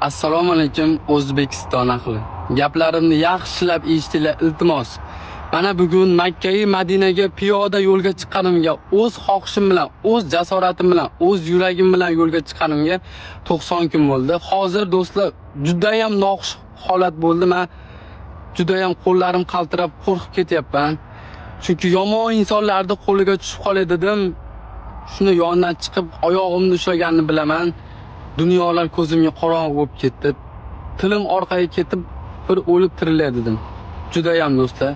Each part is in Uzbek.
Assalomu alaykum, O'zbekiston ahli. Gaplarimni yaxshilab eshitinglar, iltimos. Mana bugun Makka Madinaga piyoda yo'lga chiqqanimga, o'z xohishim bilan, o'z jasoratim bilan, o'z yuragim bilan yo'lga chiqqanimga 90 kun bo'ldi. Hozir, do'stlar, juda ham noxush holat bo'ldi. Men juda ham qo'llarim qaltirab, qo'rqib ketyapman. Chunki yomon insonlarni qo'liga tushib qolay dedim. Shuni yonidan chiqib oyog'imni ushlaganini bilaman. Dunyolar ko'zimga qorong'u bo'lib ketdi. Tilim orqaga ketib, bir o'lib tirilay dedim. Judayam, do'stlar.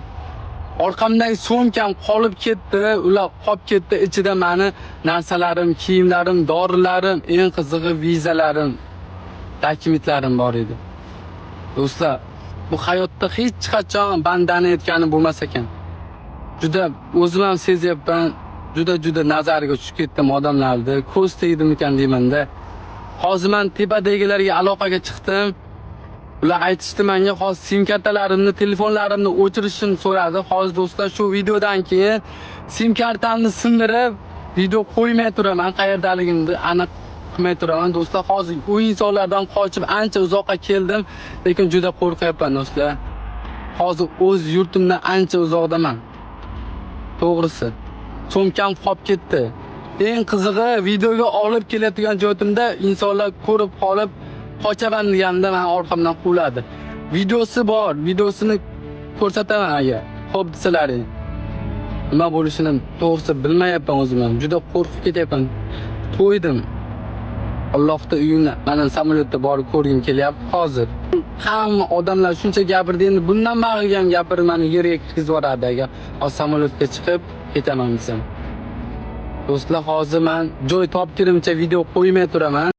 Orqamdagi sumkam qolib ketdi, ular qolib ketdi. Ichida mani narsalarim, kiyimlarim, dorilarim, eng qizig'i vizalarim, dokumentlarim bor edi. Do'stlar, bu hayotda hech qachon bandani aytgani bo'lmas ekan. Juda o'zim ham sezyapman, juda juda nazariga tushib ketdim odamlarni. Ko'z tegdimikan deymanda. Hozir man tepadagilarga aloqaga chiqdim. Ular aytishdi menga, hozir sim kartalarimni, telefonlarimni o'chirishimni so'radi. Hozir, do'stlar, shu videodan keyin sim kartamni sindirib, video qo'ymay turaman, qayerdaligimni aniq qilmay turaman, do'stlar. Hozir u insonlardan qochib ancha uzoqqa keldim, lekin juda qo'rqyapman, do'stlar. Hozir o'z yurtimdan ancha uzoqdaman. To'g'risi, sumkam qolib ketdi. Eng qizig'i, videoga olib kelayotgan joyimda insonlar ko'rib qolib, qochaman deganimda meni orqamdan quvladi. Videosi bor, videosini ko'rsataman agar xo'p desalaring. Nima bo'lishini to'g'risi bilmayapman o'zim ham. Juda qo'rqib ketyapman. To'ydim. Allohni uyini mana samolyotda borib ko'rgim kelyapti hozir. Hamma odamlar shuncha gapirdi, endi bundan bog'iga ham gapirib meni yerga kirgizib yuboradi agar hozir samolyotga chiqib ketaman desam. Do'stlar, hozir man joy topgunimcha video qo'ymay turaman.